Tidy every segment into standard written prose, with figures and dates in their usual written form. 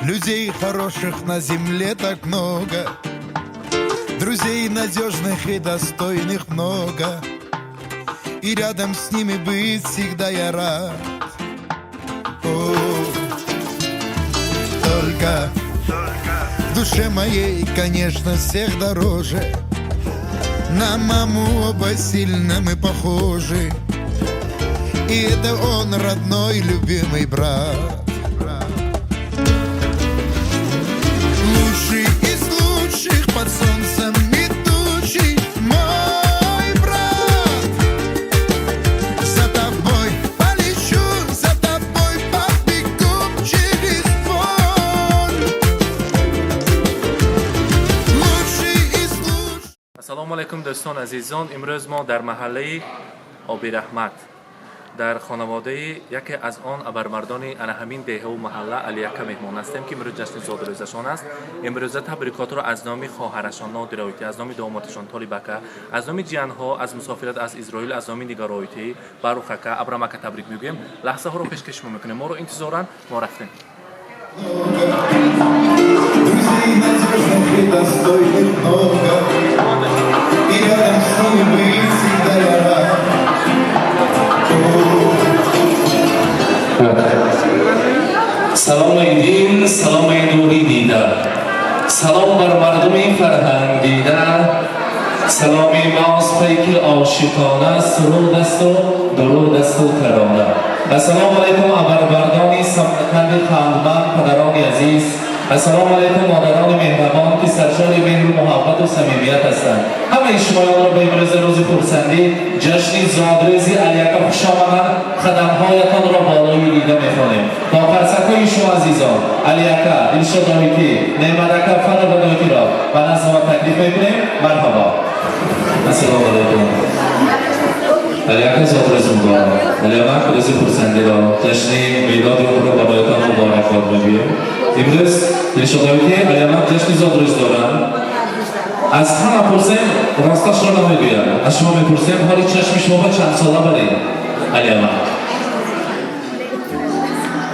Людей хороших на земле так много, друзей надежных и достойных много, и рядом с ними быть всегда я рад. О, только в душе моей, конечно, всех дороже. На маму оба сильно мы похожи, и это он, родной, любимый брат. Лучший из лучших под солнцем идущий мой брат. За тобой полечу, за тобой побегу через боль. Лучший из лучших. Ассалому алайкум, дӯстон, азизон. Имрӯз мо дар маҳаллаи Обираҳмат, дар хонаводаи яке аз он абармардони ана ҳамин деҳаву маҳалла, Алиака меҳмон ҳастем, ки имрӯз ҷашни зодрӯзашон аст. Имрӯза табрикотро аз номи хоҳарашон Нодироитӣ, аз номи домодашон Толибака, аз номи ҷиянҳо аз мусофират аз Изроил, аз номи Нигароитӣ, Барухака, Абрамака табрик мегӯем. Лаҳзаҳоро пешкаш шумо мекунем. Моро интизоранд, мо рафтем. Друзей надежных и достойных много, и рядом с ними быть всегда я рад. О, Салом эй дин, салом эй нури дида, салом бар мардуми фарҳанг дида. Саломи мост пайки ошиқона, суруд асту дуруд асту тарона. Ассалому алайкум, абармардони Самарқанди қандманд, падарони азиз. Ассалому алайкум, модарони меҳрабон, ки саршори меҳру муҳаббату самимият ҳастанд. Ҳамаи шумоёнро ба имрӯзи рӯзи хурсандӣ, ҷашни зодрӯзи Алиака хушомаданд, қадамҳоятонро болои дида мехонем. Бо қарсакҳои шумо, азизон, Алиака, Дилшод Оҳитӣ, Неъматака, Фарова Доитиро ба назди мо таклиф мекунем. Марҳабо, ассалому алайкум, Алиака, зодрӯз муборак! Алиамак, рӯзи хурсандиро, ҷашни милоди умрро бароятон муборакбод мегӯем. Имрӯз Дилшод Оҳитӣ, Алиамак ҷашни зодрӯз доранд. Аз ҳама пурсем, росташро намегӯям. Аз шумо мепурсем, ҳоли чашми шумо ба чанд сола баред, Алиамак?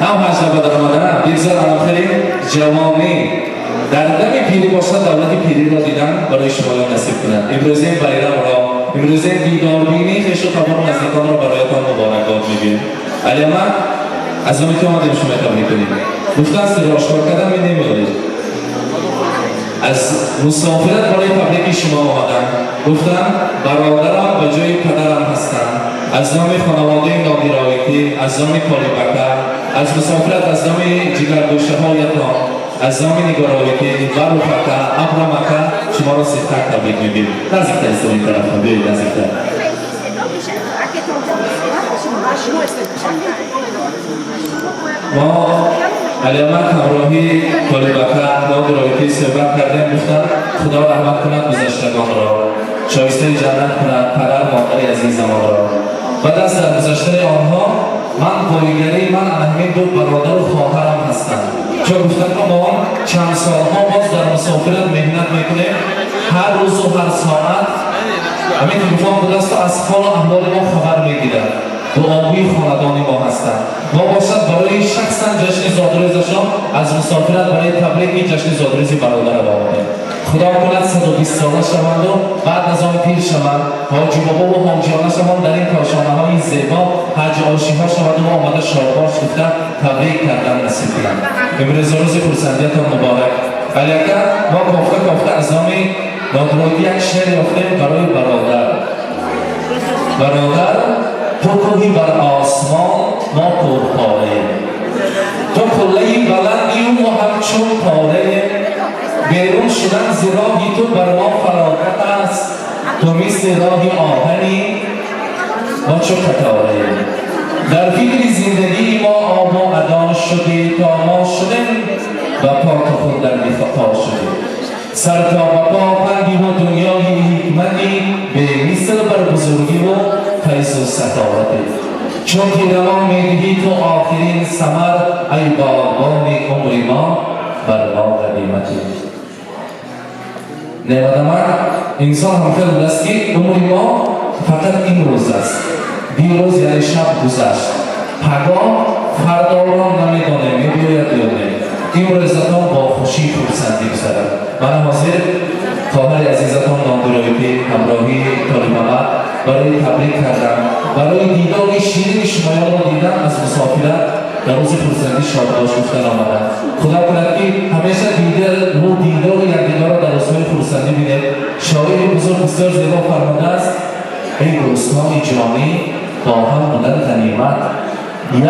Ҳам 18 ба даромада. Бигзор анамхели ҷавонӣ дар дами пирӣ бошад, давлати пириро дидан барои шумоён насиб кунад. Имрӯзаи байрамро, имрӯзаи дидорбинии хешу табору наздиконро бароятон муборакбод мегӯем. Алиамак, аз номи ки омадем шумо табрик кунем. Гуфтааст, сирро ошкор кардан намеёред. Аз мусофират барои табрики шумо омадам. Гуфтам, бародарам ба ҷои падарам ҳастанд. Аз номи хонаводаи Нодироитӣ, аз номи Толибака, аз мусофират, аз номи ҷигаргӯшаҳоятон, аз номи Нигороитӣ, Барухака, Абрамака шуморо сихтак табрик мегӯем. Наздиктар истед, ин тарафа биёед, наздиктар. Мо Алиамак ҳамроҳи Толибака, Нодироитӣ суҳбат кардем. Гуфтанд, Худо раҳмат кунад гузаштагонро, шоистаи ҷаннат кунад падар модари азизамонро. Баъд аз даргузаштани онҳо ман боигарии ман ана ҳамин ду бародару хоҳарам ҳастанд, чун гуфтанд, мо чанд солҳо боз дар мусофират меҳнат мекунем, ҳар рӯзу ҳар соат ҳамин телефон будасту аз ҳолу аҳволи мо хабар мегирад, дуогӯи хонадони мо ҳастанд. Мо бошад барои шахсан ҷашни зодрӯзашон аз мусофират барои табрики ҷашни зодрӯзи бародарам омадем. Худо кунад 120 сола шаванду баъд аз он пир шаванд, ҳоҷибобову ҳоҷиёна шаванд, дар ин кошонаҳои зебо ҳаҷи ошиҳо шаваду мо омада шодбош гуфта табрик кардан насиб кунанд. Имрӯз рӯзи хурсандиятон муборак, Алиака. Мо кофта кофта аз номи Нодироитӣ як шеър ёфтем барои бародар. Бародар, ту кӯҳи бар осмон, мо кӯҳпораем, ту қуллаи баландию мо ҳамчун пораем. Берун шудан зи роҳи ту бар мо фалокат аст. Ту мисли роҳи оҳанӣ, мо чу қатораем. Дар фикри зиндагии мо обу адо шудӣ, то мо шудем ба по ту худ дар бихато шудӣ. Сар то ба по пандиву дунёи ҳикматӣ, бемисл бар бузургиву файзу саховатӣ. Чун тирамон медиҳӣ ту охирин самар, ай боғбони умри мо, бар мо ғаниматӣ. Неъматамак, инсон ҳамхел будааст, ки умри мо фақат имрӯз аст. Дирӯз, яъне шаб, гузашт, пагоҳ, фардоро намедонем, мебиёяд ё не. Имрӯзатон бо хушӣ хурсандӣ гузарад. Мана ҳозир хоҳари азизатон Нодироитӣ ҳамроҳии Толибмамад барои табрик кардан, барои дидори ширини шумоёнро дидан аз мусофират дар рӯзи хурсандӣ шодбош гуфтан омаданд. Худо кунад, ки ҳамеша рӯ дидори якдигарро дар рӯзҳои хурсандӣ бинед. Шоири бузург бисёр зебо фармудааст: эй дӯстони ҷонӣ, бо ҳам будан ғанимат,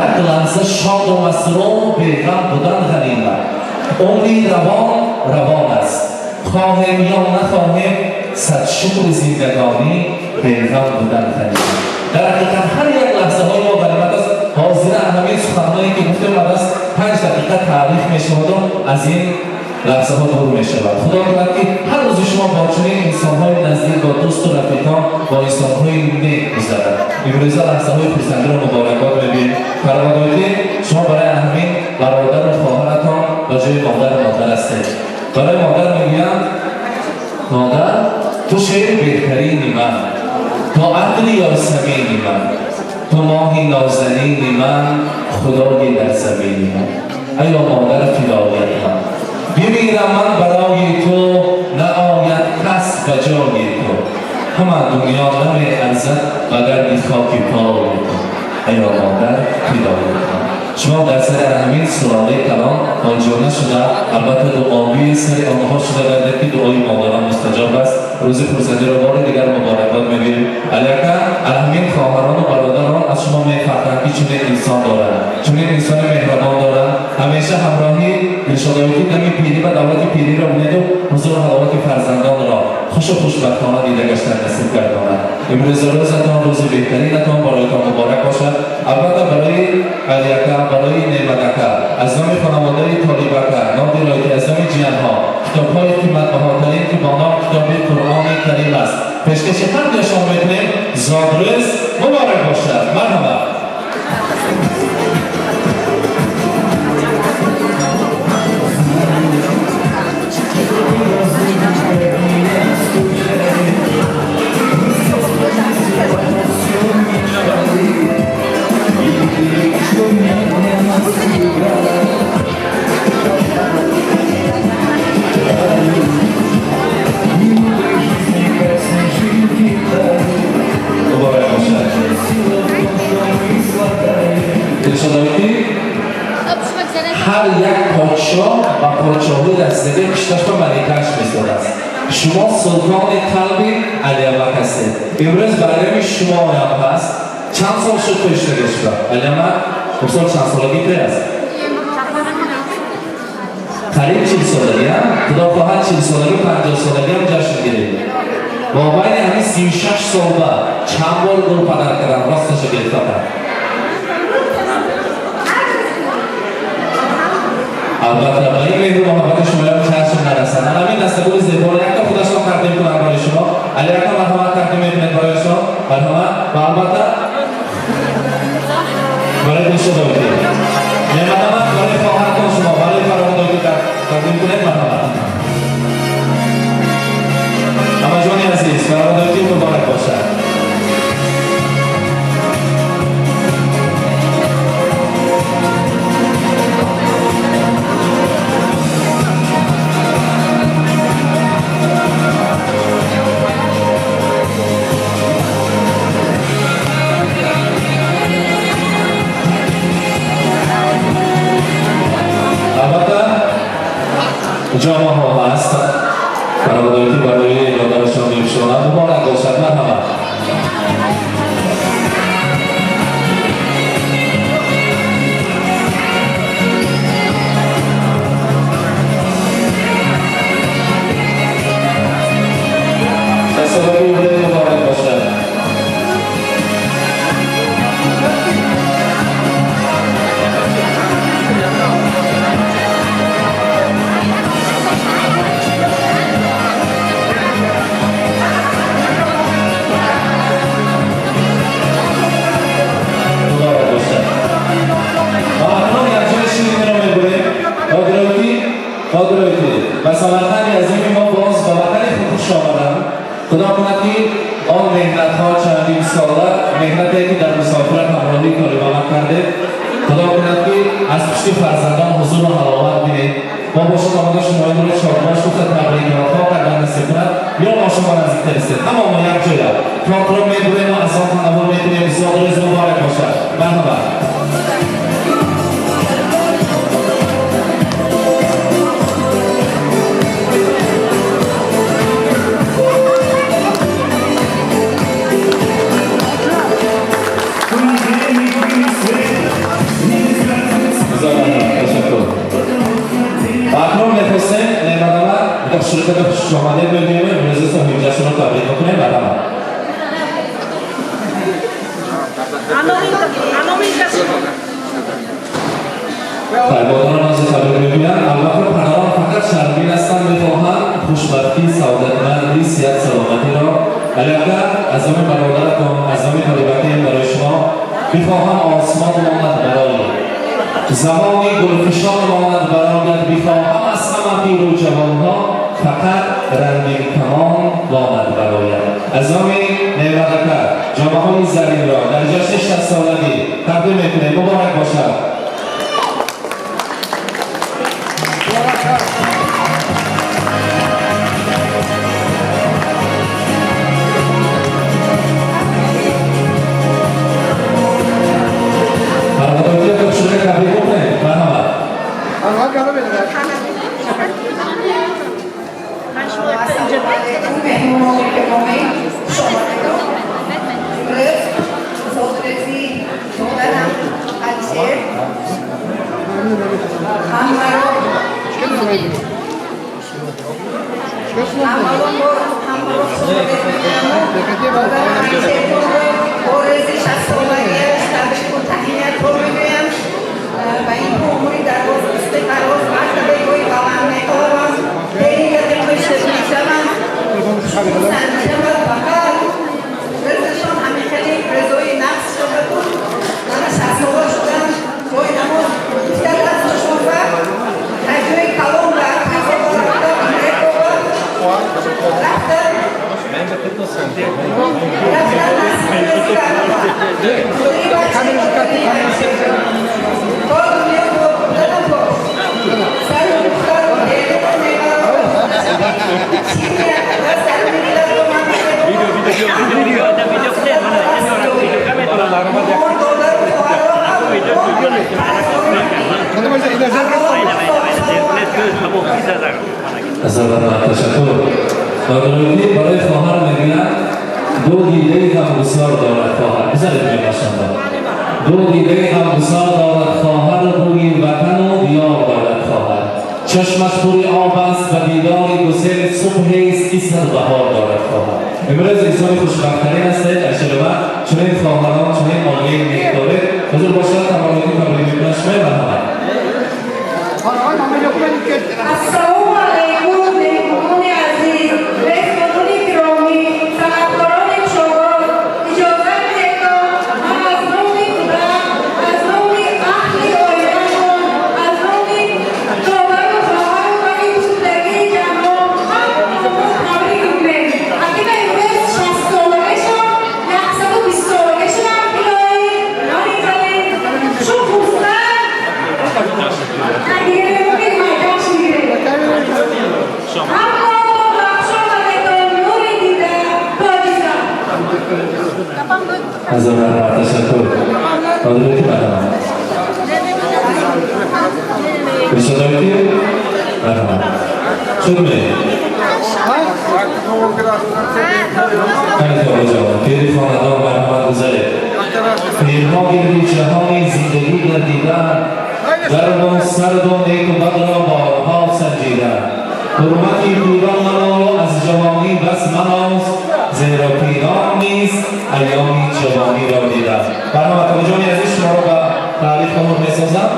як лаҳза шоду масрур беғам будан ғанимат. Умри равон равон аст, хоҳем ё нахоҳем, сад шукри зиндагонӣ, беғам будан ғанимат. Дар ҳақиқат ҳар як лаҳзаҳои мо ғанимат аст. Ҳозира ҳамин суханҳое ки гуфтем, баъд аз 5 дақиқа таърих мешаваду аз ин лаҳзаҳо дур мешавад. Худо кунад, ки ҳар рӯзи шумо бо чунин инсонҳои наздик, бо дӯсту рафиқон, бо инсонҳои нек гузарад. Имрӯза лаҳзаҳои хурсандиро муборакбод мебинем. Фармодоитӣ, шумо барои ҳамин бародару хоҳаратон ба ҷои модару модар ҳастед. Барои модар мегӯянд: модар, ту шери беҳтарини ман, ту ақли ёсамини ман, ту моҳи нозанини ман, худои дар замини ман. Аё модар, фидоят ман, бимирам ман барои ту, наояд кас ба ҷои ту. Ҳама дунё намеарзад ба гарди хоки пои ту. Аё модар, фидоят ман. Шумо дар сари ҳамин сулолаи калон ҳоҷиёна шуда, албатта дуои сари онҳо шуда гардед, ки дуои модарон мустаҷоб аст. Рӯзи хурсандиро бори дигар муборакбод мегӯем. Алияка, ҳамин хоҳарону бародарон аз шумо мефаҳманд, ки чунин инсон доранд, чунин инсони меҳрабон доранд. Ҳамеша ҳамроҳи Дилшодоитӣ дами пирӣ ва давлати пириро бинеду ҳузуру ҳаловати фарзандонро хушу хушбахтона дида гаштан насиб гардонад. Имрӯзи рӯзатон рӯзи беҳтаринатон бароятон муборак бошад. Албатта, барои Алияка, барои Неъматака аз номи хонаводаи Толибака, Нодироитӣ, аз номи ҷиянҳо китобҳои қиматбаҳотарин, ки бо ном китоби Қуръони Карим аст, пешкаши ҳар дуяшон мекунем. Зодрӯз муборак бошад, марҳамат. Муборак бошад, Дилшодоитӣ. Ҳар як подшоҳ ба подшоҳӣ расидаги пишташ ба маликааш месодааст. Шумо султони қалби Алиямак ҳастед. Имрӯз барои шумоям ҳаст. Чанд сол шуд пештага шуда, Алиямак? Имсол чанд солагӣ туй аст? Қариб 40 солагӣ. Худо хоҳад, 40 солагӣ, 50 солагиам ҷашн гиред. Бо байни ҳамин 36 сол ба чанд бор гул падар кардам, росташа гирифтата? Албатта, ба ин меҳру муҳаббати шумоям чашм нарасад. Ҳамин дастагули зеборо якта худашон тақдим кунанд барои шумо. Алияка, марҳамат, тақдим мекунед барояшон, марҳамат. Ва албатта барои Дилшодоитӣ, Неъматамад, барои хоҳартон шумо, барои Фаромадоитӣ тақдим кунед, марҳамат. Ҳамаҷони азиз, Фаромадоитӣ муборак бошад. Албатта, ҷомаҳо ҳаст, Фаромадоитӣ барои бародарашон мепӯшонанд. Муборак бошад, марҳамат. Дастовари муборак бошад. Муборак бошад. Ва акнун якҷоя ширинро мебурем. Нодироитӣ, Нодироитӣ, ба Самарқанди азими мо боз, ба ватани худ хуш омадам. Худо кунад, ки он меҳнатҳо, чандин сола меҳнате, ки дар мусофират ҳамроҳӣ Толибамад кардед, худо кунад, ки аз пушти фарзандон ҳузуру ҳаловат бинед. Мо бо шумо омада шуморо шодбош гуфта табрикотҳо кардан насиб кунад. Ё мо шумо наздиктар истед. Ҳама мо як ҷоя. Тортро мебурем ва аз он танаввур мекунем. Зодрӯз муборак бошад. Марҳамат. Ташаккур. Акнун мехостем неъматалла шурӯъ хушомадед мегӯем, имрӯзи соҳибҷашнро табрик мекунем. Марҳамат. Пайбодарон аз табрик мегӯянд. Албатта, падарон фақат шармгин ҳастанд, мехоҳанд хушбахтӣ, саодатмандӣ, сиҳат, саломатиро. Алиака, аз номи бародаратон, аз номи толибакем барои шумо бихоҳам осмон монад барои замони гулфишон монад бароят, бихоҳам аз ҳама пиру ҷавонҳо фақат рангин камон монад бароят. Аз номи неъматака ҷомаҳои заринро дар ҷашни 60-солагӣ тақдим мекунем. Муборак бошад. Табрик мекунем. Марҳамат. Меҳмонони гиромӣ, имрӯз зодрӯзи додарам Алишер. Ҳамаро додарам Алишерро бо рӯзи 60-солагиаш табрику таҳниятҳо мегӯям. Ба ин умри дароз, истиқароз, мартабаҳои баланд метолабам, бениҳоят хушд мешавам, хурсанд мешавам. Фақат рӯзашон ҳамин хеле рӯзои нақс шуда буд. Мана 60-сола шудам, ҷои намоз гуфта дасташон ба ҳаҷои калон ба рафта рафта насиб Ташаккур. Додроидӣ барои хоҳар мегӯяд: ду дидаи ғамгусор дорад хоҳар. Бизанед мебошанда. Ду дидаи ғамгусор дорад хоҳар, бӯи ватану диёр дорад хоҳар. Чашмаш пури об аст ба дидори гусел, субҳест ки сарбаҳор дорад хоҳар. Имрӯз инсони хушбахттарин ҳастед, айшалума чунин хоҳарон, чунин оилаи нек доред. Ҳузур бошад, тамомиди табрик мекунад шумои. Марҳамат. Ассалому алайкум, меҳмонони азиз, меҳмонони гиромӣ, санъаткорони хушовоз. Иҷозат диҳед, ман аз номи худам, аз номи аҳли оиламон, аз номи додару хоҳару бари пухтагии ҷаҳон ҳамаро табрик кунем. Акина имрӯз 60-солагашон, 120-солагашонам илоҳӣ норизалем. Шу хурсанд ҳамаро бахшомадетон нури дида тоҷизам. Ҳазор раҳмат, ташаккур. Додроидӣ, марҳамат. Иршодоидӣ, марҳамат. Шуд ме? Ҳамин пири хонадон, марҳамат, гузаред. Пирҳо гирди ҷаҳони зиндагӣ гардида, гарму сарду неку бадро борҳо санҷида. Ҳурмати пирон маноро аз ҷавонӣ бас маноз, зеро пирон низ айёми ҷавониро дида. Марҳамат, тобиҷони азиз, шуморо ба таъриф қабул месозам.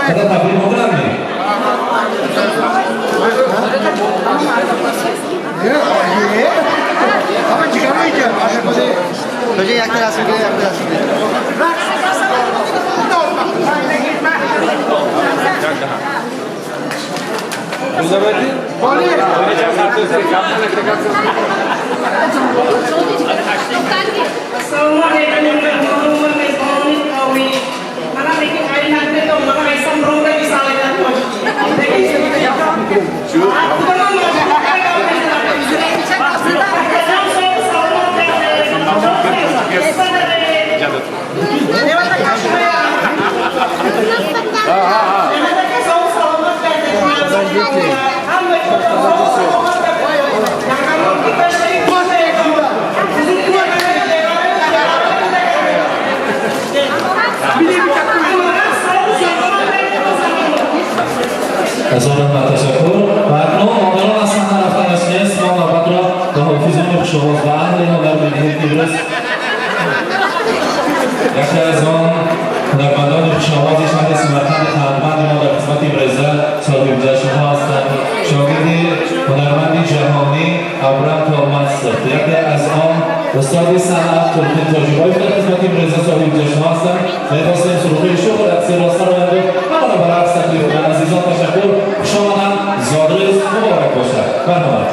Ада табрик мекунам ме? Як раз мегирем, як раз мегирем. Ассалому алайкум, меҳмонону мезбонони гиромӣ. Мана лекин айнакне то мана айсам ронда бисалайдан тоҷикӣ. Ҳазор раҳмат, ташаккур. Ва акнун модарон аз саҳна рафтанаш нест. Мо навбатро ба ҳофизони хушовоз ва аҳли ҳунар медиҳем, ки имрӯз яке аз он ҳунармандони хушовози шаҳри Самарқанди қадрманди мо дар қисмати имрӯза соҳибҷашнҳо ҳастанд. Шогирди ҳунарманди ҷаҳонӣ Абрам Толмасов, яке аз он устоди санъат Туркин Тоҷибоев дар қисмати имрӯза соҳибҷашнҳо ҳастанд. Мехостем сурудҳои шӯху рақсиро сароянду ҳамаро ба рақс таклиф кунанд. Азизон, ташаккур, хуш омаданд, зодрӯз муборак бошад. Марҳамат.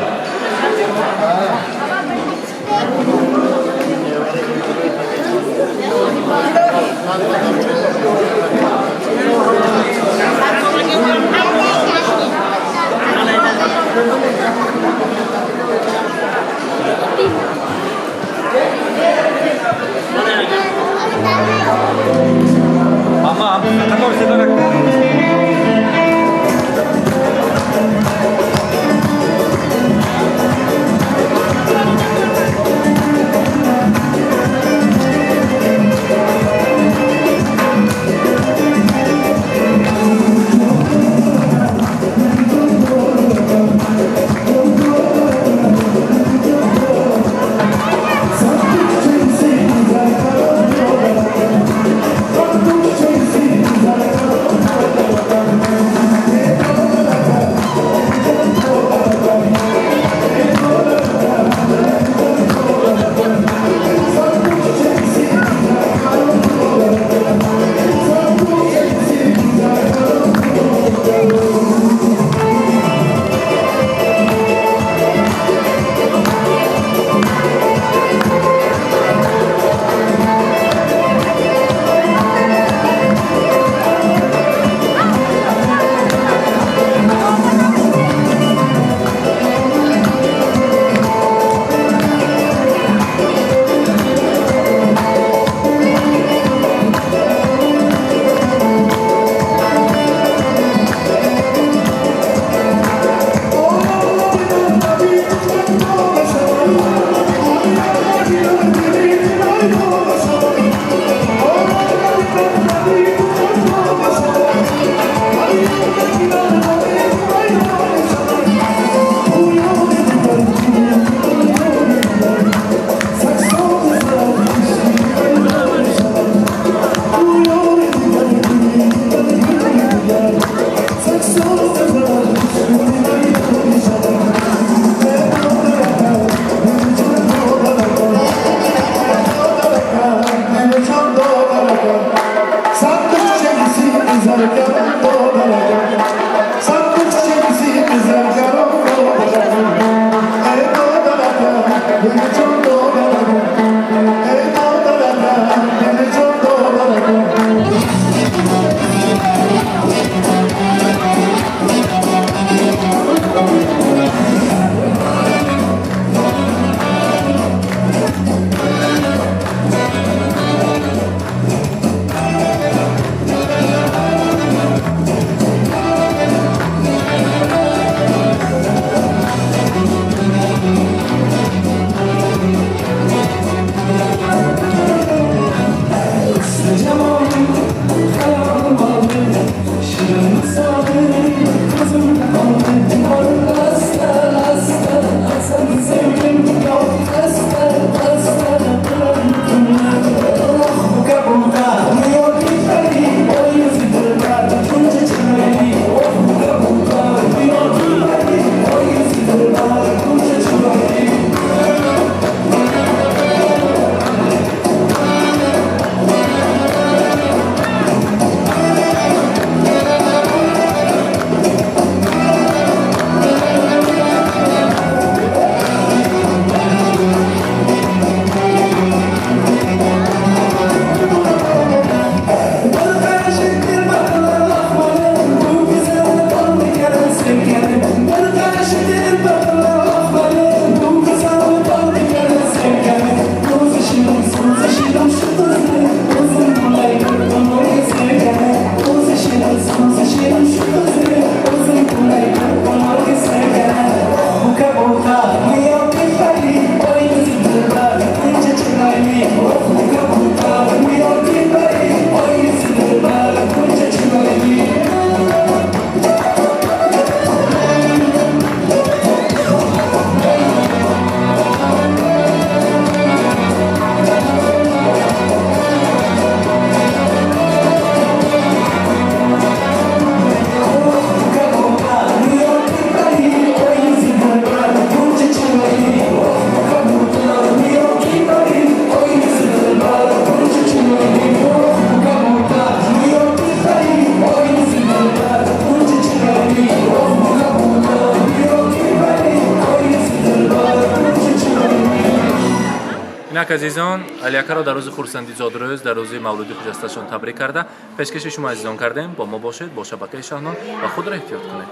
Инак, азизон, Алиакаро дар рӯзи хурсанди зодрӯз, дар рӯзи мавлуди хуҷасташон табрик карда, пешкаши шумо азизон кардем. Бо мо бошед, бо шабакаи Шаҳнон, ва худро эҳтиёт кунед.